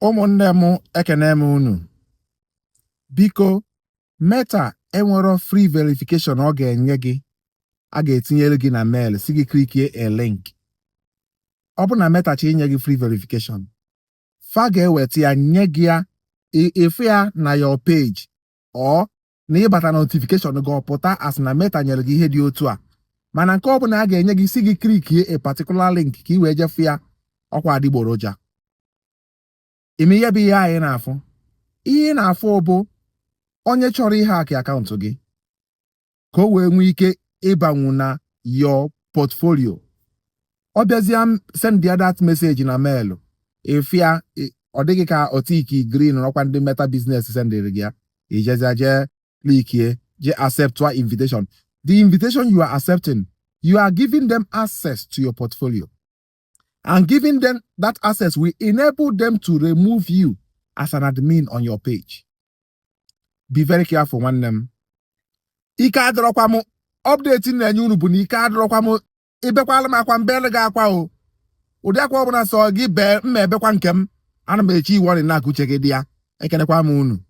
Ụmụnne m, ekene m unu. Biko, Meta enwero free verification ọ ga-enye gị. A ga-etinyere gị na mail si gị clickie a link. Ọ bụ na Meta chọ inye gị free verification, fa ga-eweta ya nye gị ya, ịfụ ya na your page or na ịbata notification gị, ọ pụta as na Meta nyere gị ihe dị otu a. Mana nke ọ bụla a ga-enye gị si gị clickie a particular link ka ị wee jefu ya, ọkwa adịgboroja. Ime ihe bụ ihe anyị na-afụ, ihe ị na-afụ bụ onye chọrọ ihack account gị ka o wee nwee ike ịbanwu na your portfolio. Ọ bịazie send ya that message na mail, ịfịa ọ dịghị ka otiki green ọkwa ndị Meta business sendịrị gị ya, ijezia jee clickie, jee accept invitation. The invitation you are accepting, you are giving them access to your portfolio, and giving them that access will enable them to remove you as an admin on your page. Be very careful, nwanne m. Ike adịrọkwa m. Update m na-enye unu bụ na ike adịrọkwa m. Ibekwala m akwa, mbele gị akwa o. Ụdị akwa ọbụla sọ gị bee, mma ebekwa nke m. Ana m eche iwu ọrị na-aka uche gị dị ya. Ekenekwa m unu.